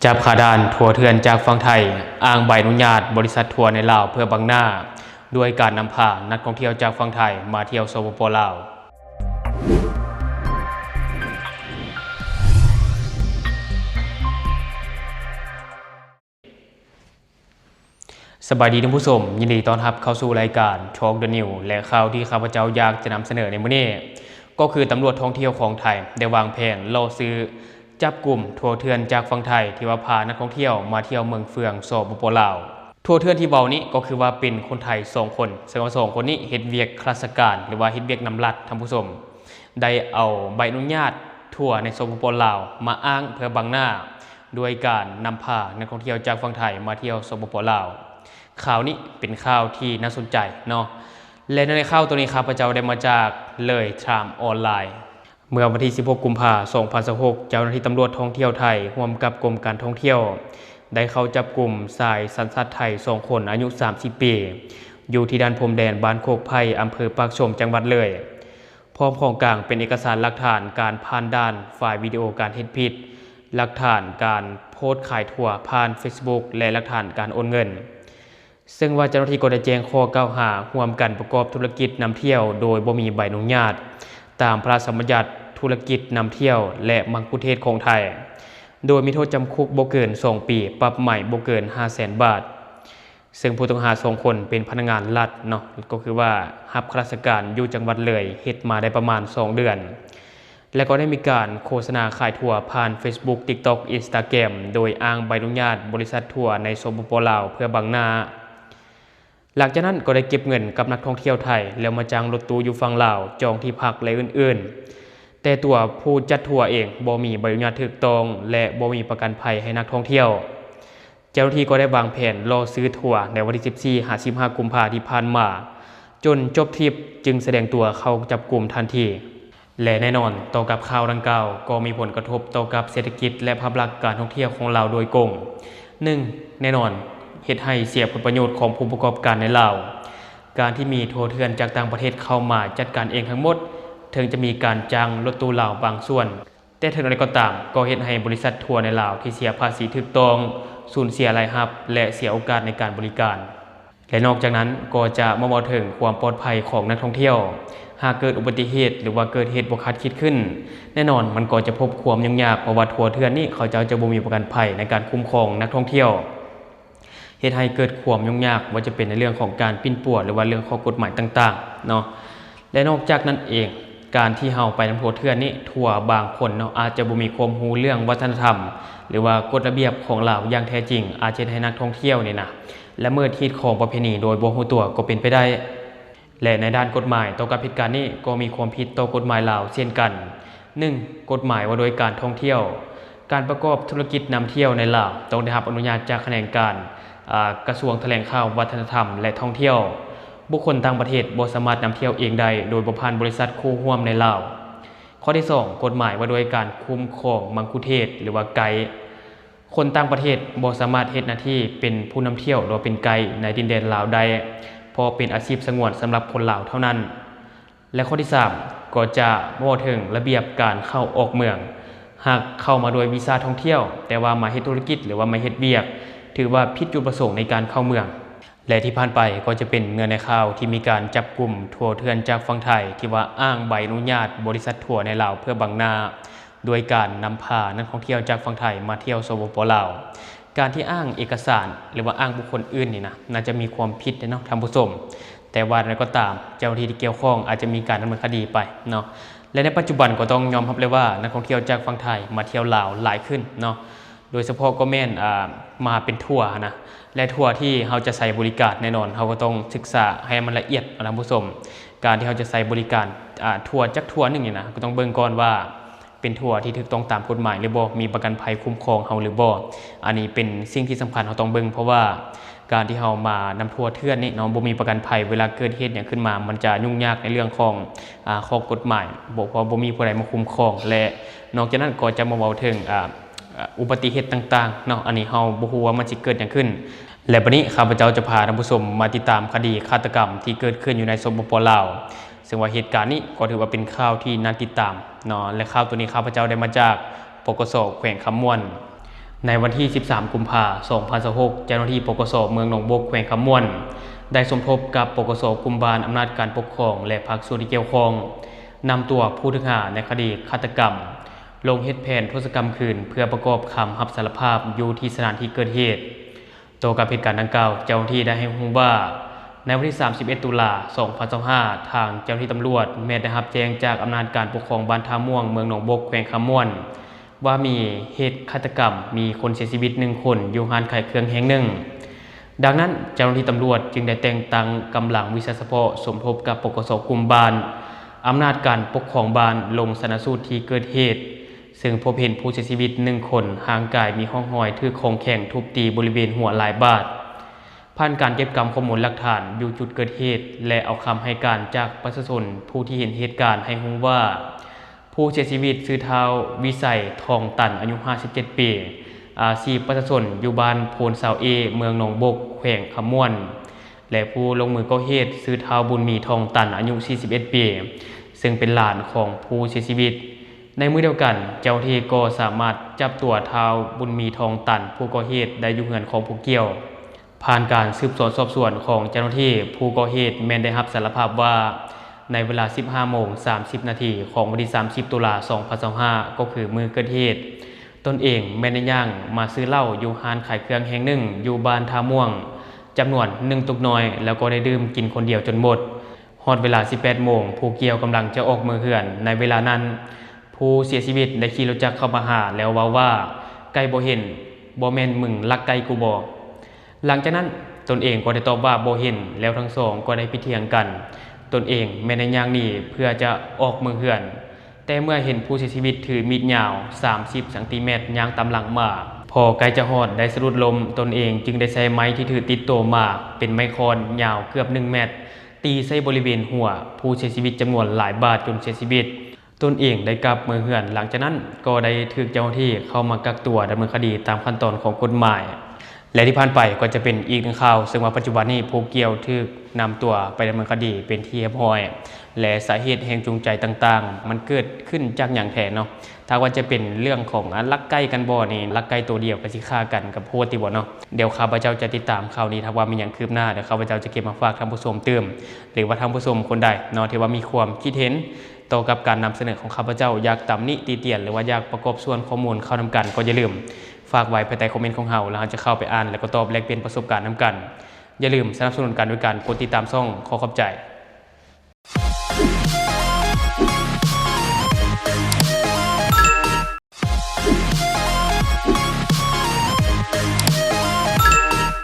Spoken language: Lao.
ຈັບຄາດ່ານທົວເຖື່ອນຈາກຝັ່ງໄທ ອ້າງໃບອະນຸຍາດບໍລິສັດທົວໃນລາວເພື່ອບັງໜ້າ ດ້ວຍການນຳພານັກທ່ອງທ່ຽວຈາກຝັ່ງໄທມາທ່ຽວ ສປປ ລາວ. ສະບາຍດີທ່ານຜູ້ຊົມ, ຍິນດີຕ້ອນຮັບເຂົ້າສູ່ລາຍການ Talk the News ແລະ ຂ່າວທີ່ຂ້າພະເຈົ້າຢາກຈະນຳສະເໜີໃນມື້ນີ້ ກໍຄືຕຳຫຼວດທ່ອງທ່ຽວຂອງໄທໄດ້ວາງແຜນຫຼໍ້ຊື້ ຈັບກຸມທົວເຖື່ອນຈາກຝັ່ງໄທ ທີ່ວ່າພານັກທ່ອງທ່ຽວມາທ່ຽວເມືອງເຟືອງ ສປປ ລາວ. ທົວເຖື່ອນທີ່ເວົ້ານີ້ກໍຄືວ່າເປັນຄົນໄທສອງຄົນ, ເຊິ່ງວ່າສອງຄົນນີ້ເຮັດວຽກຂ້າລາຊະການ ຫຼືວ່າເຮັດວຽກນຳລັດ, ທ່ານຜູ້ຊົມ, ໄດ້ເອົາໃບອະນຸຍາດທົວໃນ ສປປ ລາວ ມາອ້າງເພື່ອບັງໜ້າ ດ້ວຍການນຳພານັກທ່ອງທ່ຽວຈາກຝັ່ງໄທມາທ່ຽວ ສປປ ລາວ. ຂ່າວນີ້ເປັນຂ່າວທີ່ໜ້າສົນໃຈເນາະ ແລະ ໃນຂ່າວໂຕນີ້ ຂ້າພະເຈົ້າໄດ້ມາຈາກ ເລີຍ Time Online. ເມື່ອວັນທີສິບຫົກ ກຸມພາ ສອງພັນຊາວຫົກ ເຈົ້າໜ້າທີ່ຕຳຫຼວດທ່ອງທ່ຽວໄທ ຮ່ວມກັບກົມການທ່ອງທ່ຽວ ໄດ້ເຂົ້າຈັບກຸມຊາຍສັນຊາດໄທສອງຄົນ ອາຍຸສາມສິບປີ ຢູ່ທີ່ດ່ານພົມແດນບ້ານໂຄກໄຜ່ ອຳເພີປາກຊົມ ຈັງຫວັດເລີຍ, ພ້ອມຂອງກາງເປັນເອກະສານຫຼັກຖານການຜ່ານດ່ານ, ໄຟລ໌ວິດີໂອການເຮັດຜິດ, ຫຼັກຖານການໂພສຂາຍທົວຜ່ານເຟສບຸກ ແລະ ຫຼັກຖານການໂອນເງິນ. ເຊິ່ງວ່າເຈົ້າໜ້າທີ່ກໍໄດ້ແຈ້ງຂໍ້ກ່າວຫາຮ່ວມກັນປະກອບທຸລະກິດນຳທ່ຽວໂດຍບໍ່ມີໃບອະນຸຍາດ ຕາມພະລາຊະບັນຍັດທຸລະກິດນຳທ່ຽວ ແລະ ມັງຄຸເທດຂອງໄທ, ໂດຍມີໂທດຈຳຄຸກບໍ່ເກີນສອງປີ, ປັບໃໝບໍ່ເກີນຫ້າແສນບາດ. ເຊິ່ງຜູ້ຕ້ອງຫາສອງຄົນເປັນພະນັກງານລັດເນາະ, ກໍຄືວ່າຮັບຂ້າລາຊະການຢູ່ຈັງຫວັດເລີຍ, ເຮັດມາໄດ້ປະມານສອງເດືອນ. ແລະ ກໍໄດ້ມີການໂຄສະນາຂາຍທົວຜ່ານເຟສບຸກ, ຕິກຕັອກ, ອິນສະຕາແກຣມ ໂດຍອ້າງໃບອະນຸຍາດບໍລິສັດທົວໃນ ສປປ ລາວ ເພື່ອບັງໜ້າ. ຫຼັງຈາກນັ້ນກໍໄດ້ເກັບເງິນກັບນັກທ່ອງທ່ຽວໄທ ແລ້ວມາຈ້າງລົດຕູ້ຢູ່ຝັ່ງລາວ, ຈອງທີ່ພັກ ແລະ ອື່ນໆ. ແຕ່ຕົວຜູ້ຈັດທົວເອງບໍ່ມີໃບອະນຸຍາດຖືກຕ້ອງ ແລະ ບໍ່ມີປະກັນໄພໃຫ້ນັກທ່ອງທ່ຽວ. ເຈົ້າໜ້າທີ່ກໍໄດ້ວາງແຜນຫຼໍ້ຊື້ທົວໃນວັນທີສິບສີ່ຫາສິບຫ້າ ກຸມພາທີ່ຜ່ານມາ, ຈົນຈົບທຣິບຈຶ່ງສະແດງຕົວເຂົ້າຈັບກຸມທັນທີ. ແລະ ແນ່ນອນ, ຕໍ່ກັບຂ່າວດັ່ງກ່າວ ກໍມີຜົນກະທົບຕໍ່ກັບເສດຖະກິດ ແລະ ພາບລັກການທ່ອງທ່ຽວຂອງລາວໂດຍກົງ. ໜຶ່ງ, ແນ່ນອນ, ເຮັດໃຫ້ເສຍຜົນປະໂຫຍດຂອງຜູ້ປະກອບການໃນລາວ. ການທີ່ມີທົວເຖື່ອນຈາກຕ່າງປະເທດເຂົ້າມາຈັດການເອງທັງໝົດ, ເຖິງຈະມີການຈ້າງລົດຕູ້ລາວບາງສ່ວນ, ແຕ່ເຖິງຢ່າງໃດກໍຕາມ, ກໍເຮັດໃຫ້ບໍລິສັດທົວໃນລາວທີ່ເສຍພາສີຖືກຕ້ອງ ສູນເສຍລາຍຮັບ ແລະ ເສຍໂອກາດໃນການບໍລິການ. ແລະ ນອກຈາກນັ້ນກໍຈະມາເວົ້າເຖິງຄວາມປອດໄພຂອງນັກທ່ອງທ່ຽວ. ຫາກເກີດອຸບັດຕິເຫດ ຫຼືວ່າເກີດເຫດບໍ່ຄາດຄິດຂຶ້ນ, ແນ່ນອນມັນກໍຈະພົບຄວາມຫຍຸ້ງຍາກ, ເພາະວ່າທົວເຖື່ອນນີ້ເຂົາເຈົ້າຈະບໍ່ມີປະກັນໄພໃນການຄຸ້ມຄອງນັກທ່ອງທ່ຽວ, ເຮັດໃຫ້ເກີດຄວາມຫຍຸ້ງຍາກ, ບໍ່ວ່າຈະເປັນໃນເລື່ອງຂອງການປິ່ນປົວ ຫຼືວ່າເລື່ອງຂໍ້ກົດໝາຍຕ່າງໆເນາະ. ແລະ ນອກຈາກນັ້ນເອງ, ການທີ່ເຮົາໄປນຳທົວເຖື່ອນນີ້, ທົວບາງຄົນເນາະ ອາດຈະບໍ່ມີຄວາມຮູ້ເລື່ອງວັດທະນະທຳ ຫຼືວ່າກົດລະບຽບຂອງລາວຢ່າງແທ້ຈິງ, ອາດເຮັດໃຫ້ນັກທ່ອງທ່ຽວນີ້ນະ ລະເມີດຮີດຄອງປະເພນີໂດຍບໍ່ຮູ້ຕົວກໍເປັນໄປໄດ້. ແລະ ໃນດ້ານກົດໝາຍ, ຕໍ່ກັບເຫດການນີ້ກໍມີຄວາມຜິດຕໍ່ກົດໝາຍລາວເຊັ່ນກັນ. ໜຶ່ງ, ກົດໝາຍວ່າດ້ວຍການທ່ອງທ່ຽວ. ການປະກອບທຸລະກິດນຳທ່ຽວໃນລາວ ຕ້ອງໄດ້ຮັບອະນຸຍາດຈາກຂະແໜງການ, ອາ, ກະຊວງຖະແຫຼງຂ່າວ, ວັດທະນະທຳ ແລະ ທ່ອງທ່ຽວ. ບຸກຄົນຕ່າງປະເທດບໍ່ສາມາດນຳທ່ຽວເອງໄດ້ ໂດຍບໍ່ຜ່ານບໍລິສັດຄູ່ຮ່ວມໃນລາວ. ຂໍ້ທີສອງ, ກົດໝາຍວ່າດ້ວຍການຄຸ້ມຄອງມັງຄຸເທດ ຫຼືວ່າໄກ. ຄົນຕ່າງປະເທດບໍ່ສາມາດເຮັດໜ້າທີ່ເປັນຜູ້ນຳທ່ຽວ ຫຼືວ່າເປັນໄກໃນດິນແດນລາວໄດ້, ເພາະເປັນອາຊີບສະຫງວນສຳລັບຄົນລາວເທົ່ານັ້ນ. ແລະ ຂໍ້ທີສາມ ກໍຈະເວົ້າເຖິງລະບຽບການເຂົ້າອອກເມືອງ. ຫາກເຂົ້າມາດ້ວຍວີຊາທ່ອງທ່ຽວ, ແຕ່ວ່າມາເຮັດທຸລະກິດ ຫຼືວ່າມາເຮັດວຽກ, ຖືວ່າຜິດຈຸດປະສົງໃນການເຂົ້າເມືອງ. ແລະ ທີ່ຜ່ານໄປກໍຈະເປັນເນື້ອໃນຂ່າວທີ່ມີການຈັບກຸມທົວເຖື່ອນຈາກຝັ່ງໄທ ທີ່ວ່າອ້າງໃບອະນຸຍາດບໍລິສັດທົວໃນລາວເພື່ອບັງໜ້າ ດ້ວຍການນຳພານັກທ່ອງທ່ຽວຈາກຝັ່ງໄທມາທ່ຽວ ສປປ ລາວ. ການທີ່ອ້າງເອກະສານ ຫຼືວ່າອ້າງບຸກຄົນອື່ນນີ້ນະ ໜ້າຈະມີຄວາມຜິດເດເນາະທ່ານຜູ້ຊົມ, ແຕ່ວ່າໃດກໍຕາມ ເຈົ້າໜ້າທີ່ທີ່ກ່ຽວຂ້ອງອາດຈະມີການດຳເນີນຄະດີໄປເນາະ. ແລະ ໃນປັດຈຸບັນກໍຕ້ອງຍອມຮັບເລີຍວ່າ ນັກທ່ອງທ່ຽວຈາກຝັ່ງໄທມາທ່ຽວລາວຫຼາຍຂຶ້ນເນາະ. ໂດຍສະເພາະກໍແມ່ນ ອ່າ ມາເປັນທົວຫັ້ນນະ ແລະ ທົວທີ່ເຮົາຈະໃຊ້ບໍລິການ ແນ່ນອນເຮົາກໍຕ້ອງສຶກສາໃຫ້ມັນລະອຽດນະທ່ານຜູ້ຊົມ. ການທີ່ເຮົາຈະໃຊ້ບໍລິການ ອ່າ ທົວຈັກທົວໜຶ່ງນີ້ນະ ເຮົາກໍຕ້ອງເບິ່ງກ່ອນວ່າເປັນທົວທີ່ຖືກຕ້ອງຕາມກົດໝາຍຫຼືບໍ່, ມີປະກັນໄພຄຸ້ມຄອງເຮົາຫຼືບໍ່. ອັນນີ້ເປັນສິ່ງທີ່ສຳຄັນເຮົາຕ້ອງເບິ່ງ, ເພາະວ່າການທີ່ເຮົາມານຳທົວເຖື່ອນນີ້ເນາະ ບໍ່ມີປະກັນໄພ, ເວລາເກີດເຫດຫຍັງຂຶ້ນມາ ມັນຈະຫຍຸ້ງຍາກໃນເລື່ອງຂອງ ອ່າ ຂໍ້ກົດໝາຍ, ບໍ່ ເພາະບໍ່ມີຜູ້ໃດມາຄຸ້ມຄອງ ແລະ ນອກຈາກນັ້ນກໍຈະມາເວົ້າເຖິງ ອ່າ ອຸບັດຕິເຫດຕ່າງໆເນາະ, ອັນນີ້ເຮົາບໍ່ຮູ້ວ່າມັນຊິເກີດຫຍັງຂຶ້ນ. ແລະ ບັດນີ້ຂ້າພະເຈົ້າຈະພາທ່ານຜູ້ຊົມມາຕິດຕາມຄະດີຄາດຕະກຳທີ່ເກີດຂຶ້ນຢູ່ໃນ ສປປ ລາວ, ເຊິ່ງວ່າເຫດການນີ້ກໍຖືວ່າເປັນຂ່າວທີ່ໜ້າຕິດຕາມເນາະ. ແລະ ຂ່າວໂຕນີ້ຂ້າພະເຈົ້າໄດ້ມາຈາກ ປກສ ແຂວງຄຳມ່ວນ. ໃນວັນທີສິບສາມ ກຸມພາ ສອງພັນຊາວຫົກ ເຈົ້າໜ້າທີ່ ປກສ ເມືອງໜອງບົກ ແຂວງຄຳມ່ວນ ໄດ້ສົມທົບກັບ ປກສ ກຸ່ມບ້ານ, ອຳນາດການປົກຄອງ ແລະ ພາກສ່ວນທີ່ກ່ຽວຂ້ອງ ນຳຕົວຜູ້ຖືກຫາໃນຄະດີຄາດຕະກຳ ລົງເຮັດແຜນໂທສະກຳຄືນ ເພື່ອປະກອບຄຳຮັບສາລະພາບຢູ່ທີ່ສະຖານທີ່ເກີດເຫດ. ຕໍ່ກັບເຫດການດັ່ງກ່າວ, ເຈົ້າໜ້າທີ່ໄດ້ໃຫ້ຮູ້ວ່າ ໃນວັນທີສາມສິບເອັດ ຕຸລາ ສອງພັນຊາວຫ້າ ທາງເຈົ້າໜ້າທີ່ຕຳຫຼວດແມ່ນໄດ້ຮັບແຈ້ງຈາກອຳນາດການປົກຄອງບ້ານທ່າມ່ວງ ເມືອງໜອງບົກ ແຂວງຄຳມ່ວນ ວ່າມີເຫດຄາດຕະກຳ, ມີຄົນເສຍຊີວິດໜຶ່ງຄົນຢູ່ຮ້ານຂາຍເຄື່ອງແຫ່ງໜຶ່ງ. ດັ່ງນັ້ນ, ເຈົ້າໜ້າທີ່ຕຳຫຼວດຈຶ່ງໄດ້ແຕ່ງຕັ້ງກຳລັງວິຊາສະເພາະສົມທົບກັບ ປກສ ກຸ່ມບ້ານ, ອຳນາດການປົກຄອງບ້ານລົງຊະນະສູດທີ່ເກີດເຫດ, ເຊິ່ງພົບເຫັນຜູ້ເສຍຊີວິດໜຶ່ງຄົນ, ຮ່າງກາຍມີຮ່ອງຮອຍຖືກຂອງແຂງທຸບຕີບໍລິເວນຫົວຫຼາຍບາດ. ຜ່ານການເກັບກຳຂໍ້ມູນຫຼັກຖານຢູ່ຈຸດເກີດເຫດ ແລະ ເອົາຄຳໃຫ້ການຈາກປະຊາຊົນຜູ້ທີ່ເຫັນເຫດການໃຫ້ຮູ້ວ່າ ຜູ້ເສຍຊີວິດຊື່ທ້າວ ວິໄສ ທອງຕັນ ອາຍຸຫ້າສິບເຈັດປີ, ອາຊີບປະຊາຊົນ ຢູ່ບ້ານໂພນຊາວເອ ເມືອງໜອງບົກ ແຂວງຄຳມ່ວນ ແລະ ຜູ້ລົງມືກໍ່ເຫດຊື່ທ້າວ ບຸນມີ ທອງຕັນ ອາຍຸສີ່ສິບເອັດປີ, ເຊິ່ງເປັນຫຼານຂອງຜູ້ເສຍຊີວິດ. ໃນມື້ດຽວກັນ, ເຈົ້າໜ້າທີ່ກໍສາມາດຈັບຕົວທ້າວ ບຸນມີ ທອງຕັນ ຜູ້ກໍ່ເຫດໄດ້ຢູ່ເຮືອນຂອງຜູ້ກ່ຽວ. ຜ່ານການສືບສວນສອບສວນຂອງເຈົ້າໜ້າທີ່, ຜູ້ກໍ່ເຫດແມ່ນໄດ້ຮັບສາລະພາບວ່າ ໃນເວລາສິບຫ້າໂມງສາມສິບນາທີຂອງວັນທີສາມສິບ ຕຸລາ ສອງພັນຊາວຫ້າ ກໍຄືມື້ເກີດເຫດ, ຕົນເອງແມ່ນໄດ້ຍ່າງມາຊື້ເຫຼົ້າຢູ່ຮ້ານຂາຍເຄື່ອງແຫ່ງໜຶ່ງຢູ່ບ້ານທ່າມ່ວງ ຈຳນວນໜຶ່ງຕຸກນ້ອຍ ແລ້ວກໍໄດ້ດື່ມກິນຄົນດຽວຈົນໝົດ. ຮອດເວລາສິບແປດໂມງ, ຜູ້ກ່ຽວກຳລັງຈະອອກເມືອເຮືອນ. ໃນເວລານັ້ນ, ຜູ້ເສຍຊີວິດໄດ້ຂີ່ລົດຈັກເຂົ້າມາຫາ ແລ້ວເວົ້າວ່າ, ໄກ່ບໍ່ເຫັນ, ບໍ່ແມ່ນມຶງລັກໄກ່ກູບໍ? ຫຼັງຈາກນັ້ນ, ຕົນເອງກໍໄດ້ຕອບວ່າບໍ່ເຫັນ, ແລ້ວທັງສອງກໍໄດ້ຜິດຖຽງກັນ. ຕົນເອງແມ່ນໄດ້ຍ່າງໜີເພື່ອຈະອອກເມືອເຮືອນ, ແຕ່ເມື່ອເຫັນຜູ້ເສຍຊີວິດຖືມີດຍາວສາມສິບຊັງຕີແມັດຍ່າງຕາມຫຼັງມາ. ພໍໃກ້ຈະຮອດໄດ້ສະດຸດລົ້ມ, ຕົນເອງຈຶ່ງໄດ້ໃຊ້ໄມ້ທີ່ຖືຕິດໂຕມາ ເປັນໄມ້ຄ້ອນຍາວເກືອບໜຶ່ງແມັດ ຕີໃສ່ບໍລິເວນຫົວຜູ້ເສຍຊີວິດຈຳນວນຫຼາຍບາດຈົນເສຍຊີວິດ. ຕົນເອງໄດ້ກັບເມືອເຮືອນ, ຫຼັງຈາກນັ້ນກໍໄດ້ຖືກເຈົ້າໜ້າທີ່ເຂົ້າມາກັກຕົວດຳເນີນຄະດີຕາມຂັ້ນຕອນຂອງກົດໝາຍ. ແລະ ທີ່ຜ່ານໄປກໍຈະເປັນອີກໜຶ່ງຂ່າວ, ເຊິ່ງວ່າປັດຈຸບັນນີ້ຜູ້ກ່ຽວຖືກນຳຕົວໄປດຳເນີນຄະດີເປັນທີ່ຮຽບຮ້ອຍ ແລະ ສາເຫດແຮງຈູງໃຈຕ່າງໆ ມັນເກີດຂຶ້ນຈາກຫຍັງແທ້ເນາະ? ຖ້າວ່າຈະເປັນເລື່ອງຂອງ ອາ ລັກໄກ່ກັນບໍນີ້, ລັກໄກ່ໂຕດຽວກໍຊິຂ້າກັນກໍໂພດຕິບໍເນາະ? ດຽວຂ້າພະເຈົ້າຈະຕິດຕາມຂ່າວນີ້, ຖ້າວ່າມີຫຍັງຄືບໜ້າ, ດຽວຂ້າພະເຈົ້າຈະເກັບມາຝາກທ່ານຜູ້ຊົມຕື່ມ, ຫຼືວ່າທ່ານຜູ້ຊົມຄົນໃດເນາະ ທີ່ວ່າມີຄວາມຄິດເຫັນ ຕໍ່ກັບການນຳສະເໜີຂອງຂ້າພະເຈົ້າ, ຢາກຕຳໜິຕິຕຽນ ຫຼືວ່າຢາກປະກອບສ່ວນຂໍ້ມູນເຂົ້ານຳກັນ, ກໍຢ່າລືມຝາກໄວ້ພາຍໃຕ້ຄອມເມັນຂອງເຮົາ, ແລ້ວເຮົາຈະເຂົ້າໄປອ່ານ ແລະ ກໍຕອບແລກປ່ຽນປະສົບການນຳກັນ. ຢ່າລືມສະໜັບສະໜູນກັນໂດຍການກົດຕິດຕາມຊ່ອງ. ຂໍຂອບໃຈ.